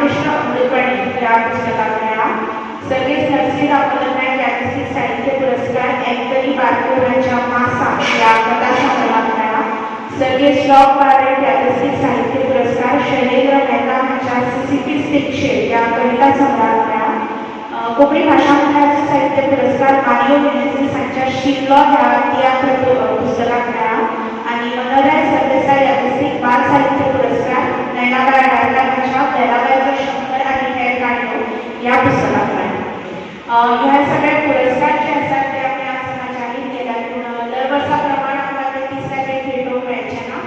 रामकृष्ण अमृतवाणी ह्या पुस्तकाक मेळ्ळा. सर्गेस्त नरसिंह दामोदर नायक यादस्तीक साहित्य पुरस्कार अँथनी बार्को हांच्या मासा ह्या कथा संग्रहाक मेळ्ळा. सर्गेस्त रॉक बारेट यादस्तीक साहित्य पुरस्कार शैलेंद्र मेहता हांच्या सिसिफस तेंगशेर ह्या कविता संग्रहाक मेळ्ळा. कोंकणी भाशा मंडळाचो साहित्य पुरस्कार मारियो मिनेझीस हांच्या शिल्लो ह्या तियात्र पुस्तकाक मेळ्ळा आनी मनोहरराय सरदेसाय यादस्तीक बाल साहित्य पुरस्कार नयनाबाय आडारकर हांच्या बेलाबायचो शंकर आनी हेर काणयो ह्या पुस्तकाक मेळ्ळा. ह्या सगळे पुरस्कार जे आसात ते आमी आज हांगा जाहीर केल्यात, पूण दर वर्सा प्रमाण आमकां ते 30 तारखेक भेटोवंक मेळचे ना.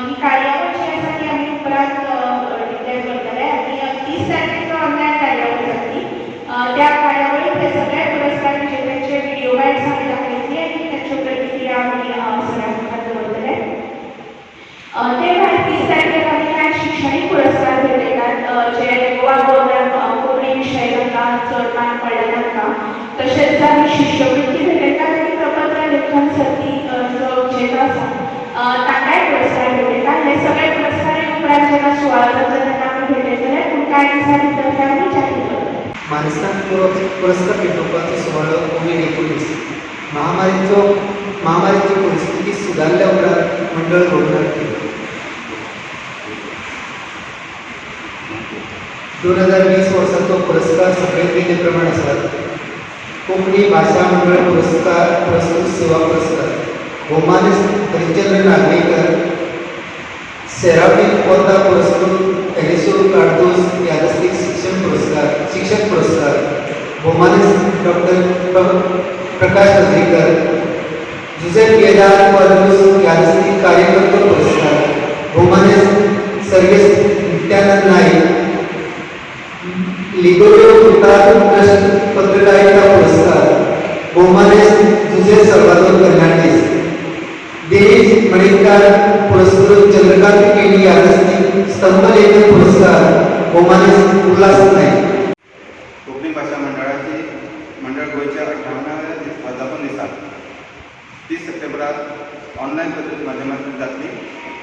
ही कार्यावळ जी आसा ती आमी उपरांत डिक्लेर करतले आनी 30 तारखेक ऑनलायन कार्यावळ जातली. त्या कार्यावळीत हे सगळे पुरस्कार विजेत्यांचे व्हिडिओ बायट्स आमी दाखयतली आनी तांच्यो प्रतिक्रिया आमी सगळ्यां मुखार दवरतले. ते भायर 30 तारखेक आमी कांय शिक्षणीक पुरस्कार भेटयतात, जे गोवा गव्हर्नर कोंकणी विशय तांकां चड मान पडले तांकां. तशेंच आमी शिश्यवृत्ती भेटयतात आनी प्रपत्र लेखन सर्ती जो विजेतो आसा तांकांय पुरस्कार भेटयतात. हे सगळे पुरस्कार उपरांत जेन्ना सुवाळो जातलो तेन्ना आमी भेटयतले, पूण कांय दिसां भितर ते आमी जाहीर करतले. मानेस्तांक पुरस्कार भेटोवपाचो सुवाळो कोवीड-19 महामारीची परिस्थिती सुदारल्या उपरांत मंडळ घडोवन हाडटलें. 2020 वर्साचो पुरस्कार सकयल दिल्ले प्रमाण आसात. कोंकणी भाशा मंडळ पुरस्कार, पुरस्कृत सेवा पुरस्कार, भोवमानेस्त हरिश्चंद्र नागवेकर. सेराफीन पोता पुरस्कृत एलिसो कार्दोज यादस्तीक शिक्षण पुरस्कार, शिक्षक पुरस्कार, भोवमानेस्त डॉक्टर प्रकाश वझरीकर. जुझे पिएदाद क्वाद्रोस यादस्तीक कार्यकर्तो पुरस्कार, भोवमानेस्त सर्गेस्त नित्यानंद नाईक. लिगोरियो फुर्तादो ट्रस्ट पत्रकारिता पुरस्कार, भोवमानेस्त जुझे साल्वादोर फर्नांडीस. दिनेश मणेरकर पुरस्कृत चंद्रकांत केणी यादस्तीक स्तंभलेखन पुरस्कार, भोवमानेस्त उल्हास नाईक. कोंकणी भाशा मंडळाची मंडळ गोंयच्या 58व्या वर्धापन दिसा 30 सप्टेंबराक ऑनलायन पद्दती माध्यमांतल्यान जातली.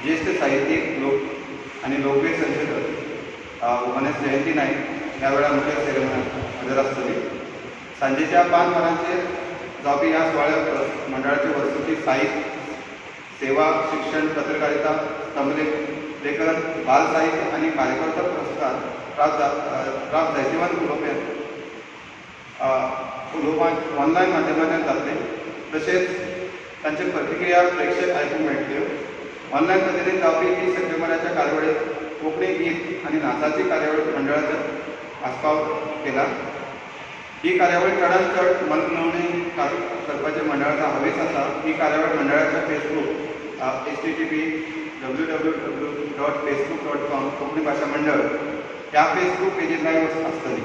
ज्येश्ठ साहित्यीक, लोक आनी लोकवेद संशोधक भोवमानेस्त जयंती नायक ह्या वेळार मुखेल सेरेमनीक हजर आसतली. सांजेच्या 5 वरांचेर जावपी ह्या सुवाळ्याक मंडळाचे वर्सुकी साहित्य, सेवा, शिक्षण, पत्रकारिता, स्तंभलेख लेखन, बाल साहित्य आनी कार्यकर्ता पुरस्कार प्राप्त जैतिवंत उलोवपाक ऑनलायन माध्यमांतल्यान जातले. तशेंच तांचे प्रतिक्रिया प्रेक्षक आयकूंक मेळटल्यो. ऑनलायन पद्दतीन जावपी 30 सप्टेंबराच्या कार्यावळीत कोंकणी गीत आनी नाचाची कार्यावळ मंडळाचो आस्पाव केला. ही कार्यावळ चडांत चड मनभुलोवणी करपाचे मंडळाचो हावेस आसा. ही कार्यावळ मंडळाच्या फेसबूक http://www.facebook.com Konkani भाशा मंडळ ह्या फेसबूक पेजीर लायव्ह आसतली.